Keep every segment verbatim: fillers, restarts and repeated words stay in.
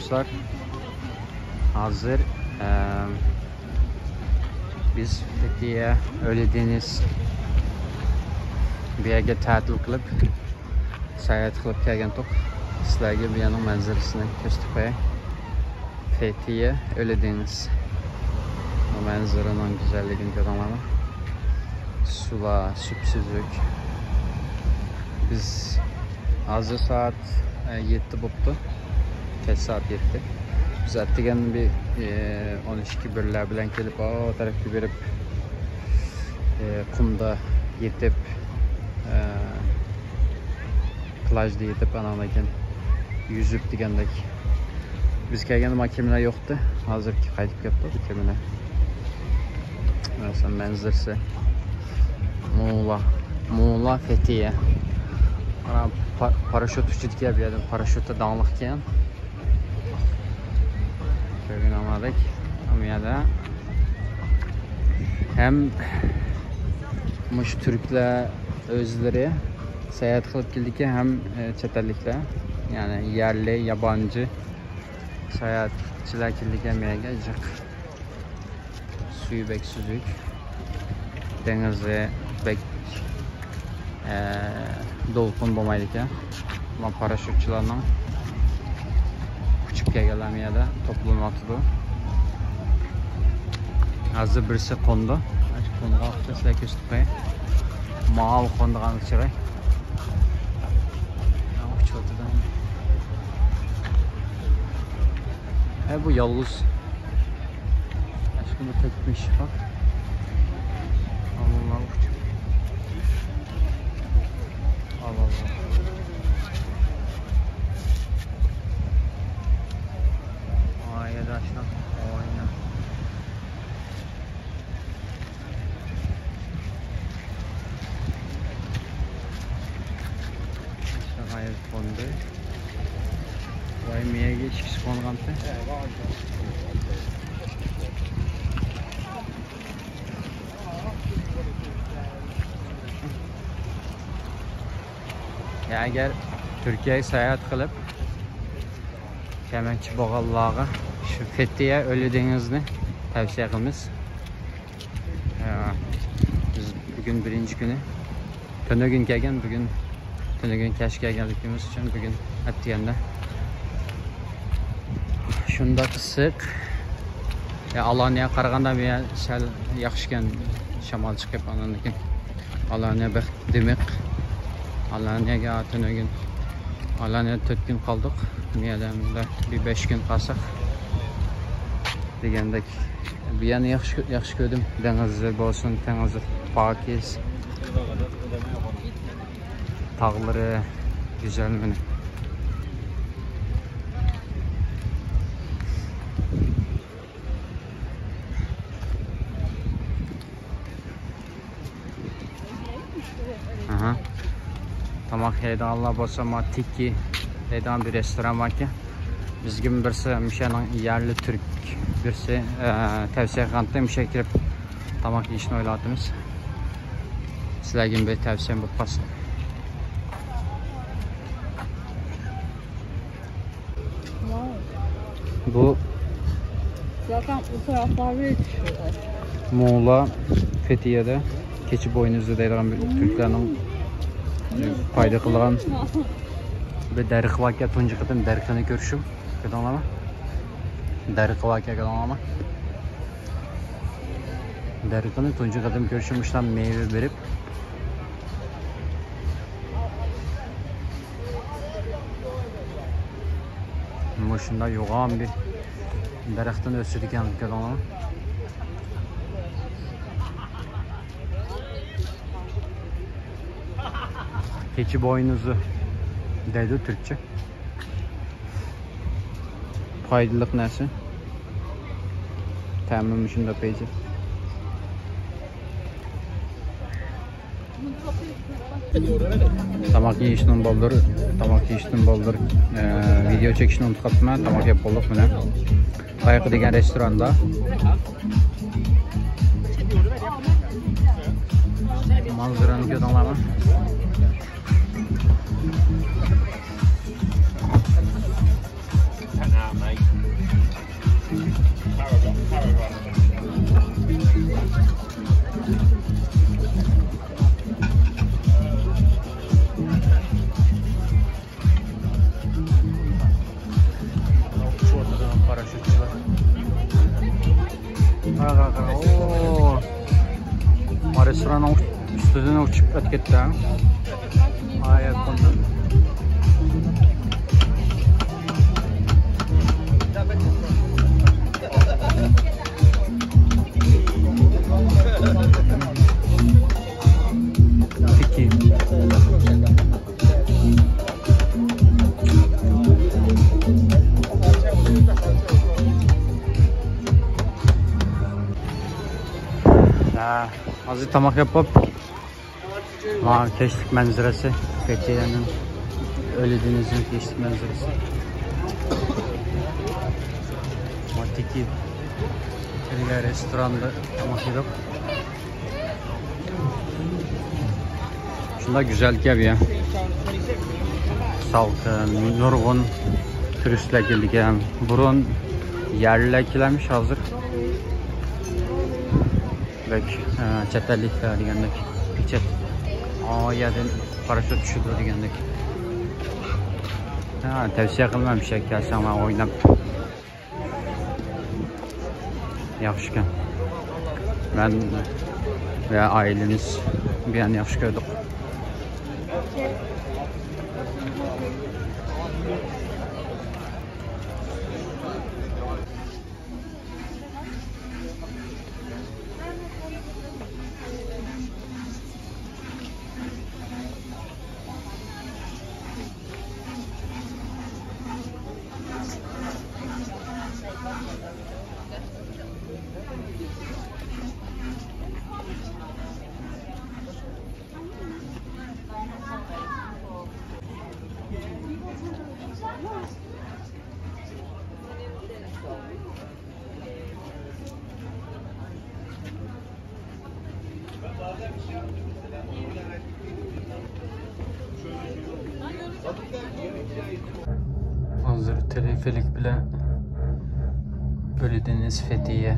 دوستلار، ھازىر، ئە، بىز فېتىيە، ئۆلى دېڭىز، بۇ يەرگە تەتىل قىلىپ، ساياھەت قىلىپ كەلگەنتۇق. سىلەرگە بۇ يەرنىڭ مەنزىرىسىنى كۆرسىتىپ قوياي. فېتىيە، ئۆلى دېڭىز. بۇ مەنزىرىنىڭ گۈزەللىكىنى كۆردۈڭلارمۇ؟ سۇلار سۈپسۈزۈك. بىز ھازىر سائەت، ئە، يەتتە بوپتۇ. كەچ سائەت يەتتە. بىز ئەتىگەن بىر، ئە، ئون ئىككى بىرلەر بىلەن كېلىپ، ئا تەرەپكە بېرىپ، ئە، قۇمدا يېتىپ، ئە، پلاژدا يېتىپ، ئانان كېيىن يۈزۈپ دېگەندەك. بىز كەلگەندە مانا كېمىلەر يوقتى. ھازىر قايتىپ كەپتۇ بۇ كېمىلەر. مەسىلەن، مەنزىرىسى. مۇلا. مۇلا فېتىيە. مانا پا-، پاراشوت ئۇچىدىكەن بۇ يەردىن. پاراشوتى داڭلىقكەن. كۆرگىنىڭلاردەك، ئۇ يەردە ھەم مۇشۇ تۈركلەر ئۆزلىرى ساياھەت قىلىپ كېلىدىكەن، ھەم، ئە، چەت ئەللىكلەر، يەنى يەرلىك، يابانچى ساياھەتچىلەر كېلىدىكەن بۇ يەرگە جىق. سۈيى بەك سۈزۈك. دېڭىزى بەك، ئە، دولقۇن بولمايدىكەن. مانا پاراشوتچىلارنىڭ ئۇچۇپ كەلگەنلەر مۇ يەردە توپلىنىۋاتىدۇ. ھازىر بىرسى قوندى. قونغان ۋاقىتتا سىلەرگە كۆرسىتىپ قوياي. ماۋۇ قوندىغان چىراي. ماۋۇ ئۇچۇۋاتىدۇ. ئە، بۇ يالغۇز. ئاشۇ بۇ تەكمىش بار. ئاللا ئۇچۇپ. ئاللا. ئايدا ئاشۇنداق ئوينا. ئاشۇنداق ئايدا قوندى. ۋاي، مېيەگە ئىككىسى قونغانتى. يا، ئەگەر تۈركىيەگە ساياھەت قىلىپ كەلمەكچى بولغانلارغا شۇ فېتىيە ئۆلى دېڭىزنى تەۋسىيە قىلىمىز. يا، بىز بۈگۈن بىرىنچى كۈنى. تۈنۈگۈن كەلگەن، بۈگۈن، تۈنۈگۈن كەچ كەلگەنلىكىمىز ئۈچۈن بۈگۈن ئەتىگەندە شۇنداق ئىسسىق. يا، ئالانىيەگە قارىغاندا بۇ يەر سەل ياخشىكەن، شامال چىقىپ، ئاندىن كېيىن ئالانىيە بەك دىمىق. ئالانىيەگە تۈنۈگۈن، ئالانىيەدە تۆت كۈن قالدۇق. بۇ يەردە بىر بەش كۈن قالساق دېگەندەك. بۇ يەرنى ياخشى، ياخشى كۆردۈم. دېڭىزى بولسۇن، دېڭىزى پاكىز. تاغلىرى گۈزەل مانا. ئاھا. تاماق يەيدىغانلار بولسا، ما تىكى دەيدىغان بىر رېستوران باركەن. بىزگىمۇ بىرسى مۇشۇنىڭ يەرلىك تۈرك بىرسى، ئە، تەۋسىيە قىلغانتى، مۇشۇ يەرگە كىرىپ تاماق يېيىشنى ئويلاۋاتىمىز. سىلەرگىمۇ بىر تەۋسىيەم بولۇپ قالسۇن. بۇ Zaten o taraflarda yetişiyorlar. مولا فېتىيەدە كېچە بوينۇزى دەيدىغان بىر تۈركلەرنىڭ پايدا قىلغان بىر دەرىخى باركەن، تۇنجى قېتىم دەرىخىنى كۆرۈشۈم. كۆردۈڭلارمۇ؟ دەرىخى باركەن، كۆردۈڭلارمۇ؟ دەرىخىنى تۇنجى قېتىم كۆرۈشۈم، مۇشۇنداق مېۋە بېرىپ. مۇشۇنداق يوغان بىر دەرەختىن ئۆسىدىكەن، كۆردۈڭلارمۇ؟ كېچە بوينۇزى دەيدۇ تۈركچە. پايدىلىق نەرسە. تەمىمۇ شۇنداق بەزى. تاماق يېيىشتىن بالدۇر، تاماق يېيىشتىن بالدۇر، ئە، ۋىدېئو چېكىشنى ئۇنتۇپ قاپتىمەن. تاماق يەپ بولدۇق مانا. قايىقى دېگەن رېستوراندا. مانزىرانى كۆردۈڭلارمۇ؟ ئۇچۇۋاتىدىغان پاراشوتچىلار. قارا، قارا، قارا. ئوو. ما رېستوراننىڭ ئۈستىدىن ئۇچۇپ ئۆتۈپ كەتتى، ھە؟ ئاي، ياققاندا. پېكىن. ھە، ھازىر تاماق يەپ بولۇپ، مانا كەچلىك مەنزىرىسى، فېتىيەنىڭ، ئۆلى دېڭىزىنىڭ كەچلىك مەنزىرىسى. ماتىكى بىرگە رېستوراندا تاماق يېدۇق. شۇنداق گۈزەلكەن يا. سالقىن، نۇرغۇن تۇرىستلار كېلىدىكەن. بۇرۇن يەرلىلەر كېلەرمىش، ھازىر بەك، ئە، چەت ئەللىكلەر دېگەندەك. بىر چەت، ئا، يەردىن پاراشوت چۈشىدۇ دېگەندەك. ھە، تەۋسىيە قىلىمەن، مۇشۇ يەرگە كەلسەڭلار ئويناپ. ياخشىكەن. مەن ۋە ئائىلىمىز بۇ يەرنى ياخشى كۆردۇق. ھازىر تېلېفېرىك بىلەن ئۆلى دېڭىز فېتىيە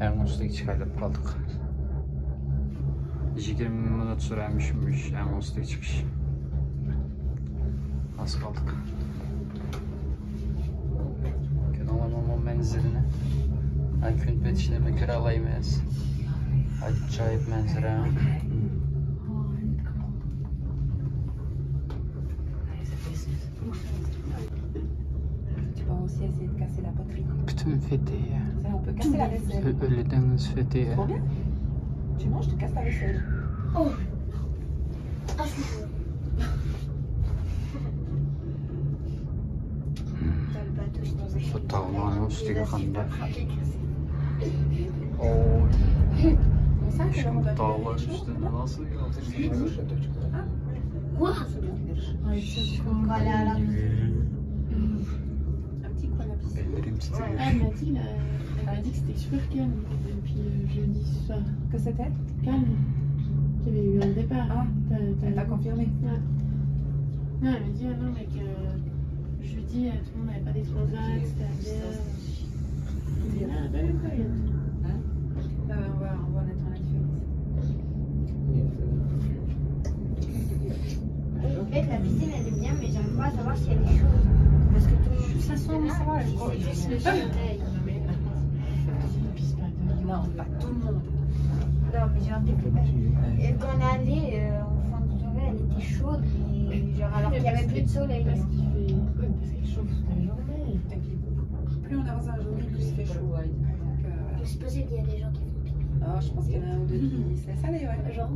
ئەڭ ئۈستىگە چىقايلى قالدۇق. يىگىرمە مىنۇت سۈرەرمىش مۇشۇ ئەڭ ئۈستىگە چىقىش. ئاز قالدۇق. كۆردۈڭلارمۇ بۇ مەنزىرىنى؟ ھە، كۈن پېتىشىنىمۇ كۆرەلەيمىز. ئاجايىپ مەنزىرە. Tu peux aussi essayer de casser la poterie. پۈتۈن فېتىيە. Ça, on peut casser la vaisselle. ئۆلى دېڭىز فېتىيە. Trop bien. Tu manges, tu casses la vaisselle. Oh. بۇ تاغلارنىڭ ئۈستىگە قانداق؟ ئوي. شۇ تاغلارنىڭ ئۈستىدە ناسىل ياتىدۇ. ئەللىرىم تىترەيدۇ. Elle m'a dit, là, elle m'a dit que c'était super calme depuis, euh, jeudi soir. Que c'était ? Calme. Qu'il y avait eu un départ. Ah, t'as, t'as elle t'a confirmé ? Ouais. Non, elle m'a dit, ah non, mais que jeudi, euh, tout le monde n'avait pas des transats, c'était à l'heure. Mais là, pas le problème. Hein ? Euh, on va, on va mettre en la différence. En fait, la piscine, elle est bien, mais j'arrive pas à savoir si elle est chaude. Parce que tout le monde... Ça semble, ça va, elle est juste les... Non, pas tout le monde. Non, mais genre, et quand on est allé, euh, au fond de Genève, elle était chaude, mais genre, alors qu'il y avait plus de soleil. Parce qu'il fait, ouais, parce qu'il chauffe toute la journée. Et puis, plus on avance dans la journée, plus il fait chaud. Donc, euh, c'est possible, il y a des gens qui font pipi. Ah, je pense qu'il y en a un ou deux qui se laissent aller, ouais. Genre,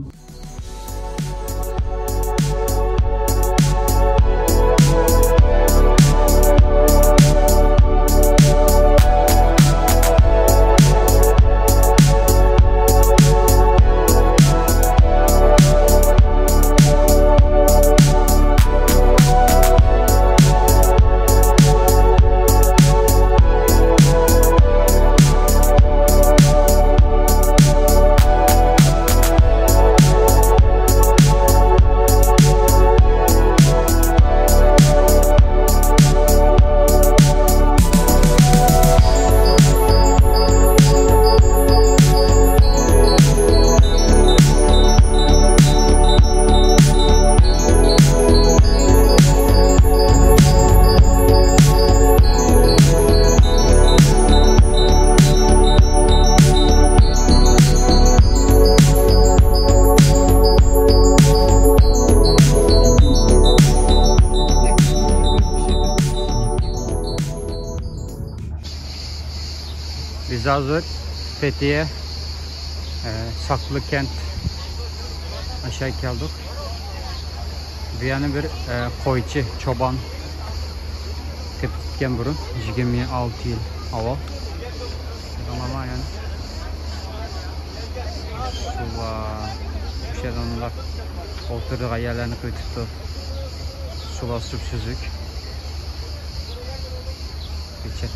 بىز ھازىر فېتىيە، ئە، ساقلىكەنت ئاشاق كەلدۇق. بۇ يەنە بىر، ئە، قويچى، چوبان تېپىپ كەتكەن بۇرۇن، يىگىرمە ئالتە يىل ئاۋۋال. ئۇلار ئوخشايدىغانلار ئولتۇرىدىغان يەرلەرنى قىلىۋېتىپتۇ. سۇلار سۈپسۈزۈك. كېچە.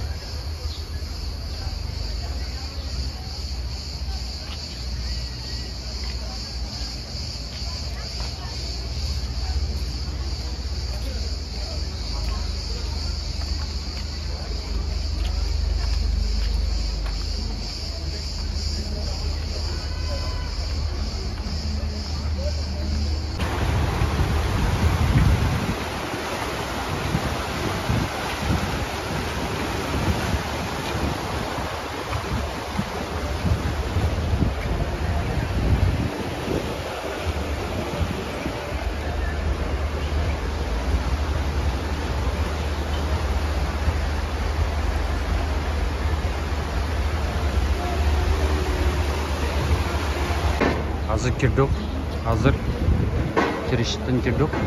ھازىر كىردۇق. ھازىر كىرىشتىن كىردۇق.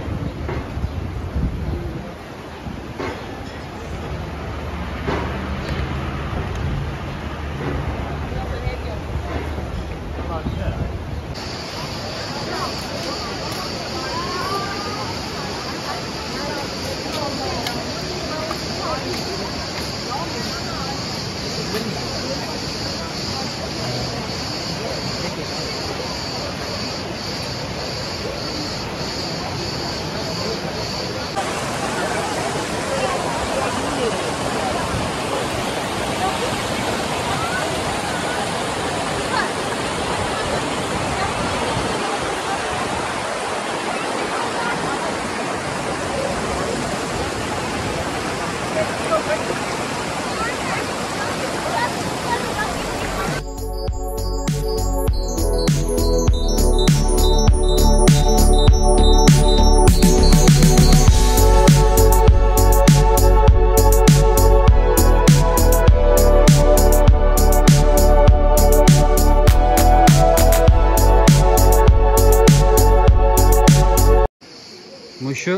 مۇشۇ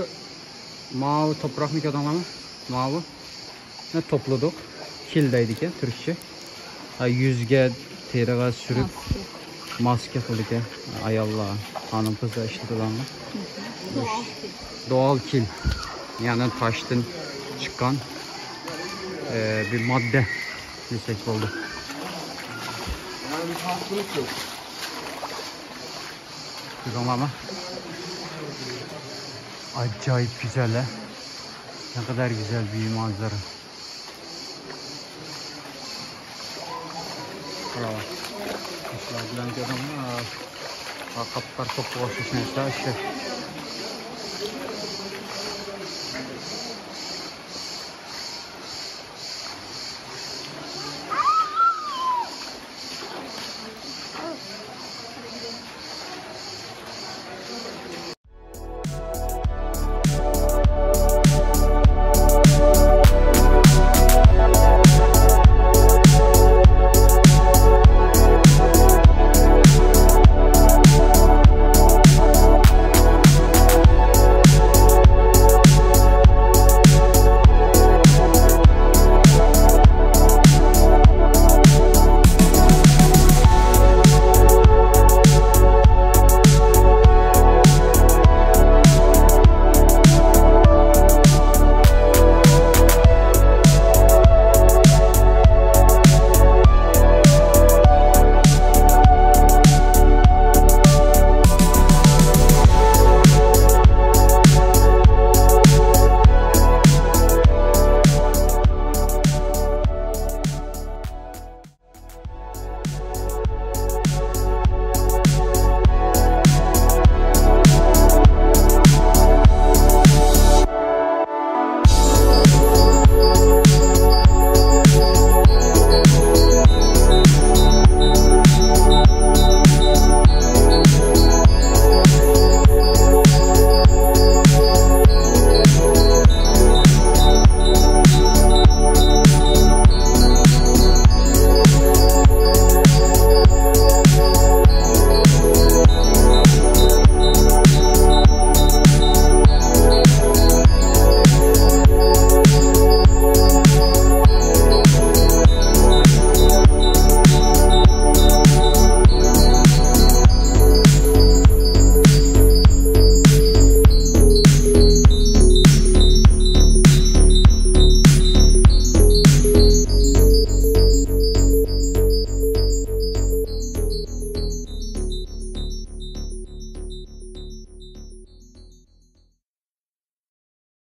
ماۋۇ توپراقنى كۆردۈڭلارمۇ؟ ماۋۇ. ھە، توپلىدۇق. كىل دەيدىكەن تۈركچە. ھە، يۈزگە، تېرىغا سۈرۈپ ماسكە قىلىدىكەن ئاياللار، خانىم قىزلار ئىشلىتىدىغان. دوئال كىل. دوئال كىل. يەنى تاشتىن چىققان، ئە، بىر ماددە دېسەك بولىدۇ. كۆردۈڭلارمۇ؟ ئاجايىپ گۈزەل، ھە؟ نەقەدەر گۈزەل بىر مەنزىرە. ئاشۇلار بىلەن كۆردۈڭمۇ؟ قاپقارا توپقا ئوخشاش نەرسە ئاشۇ.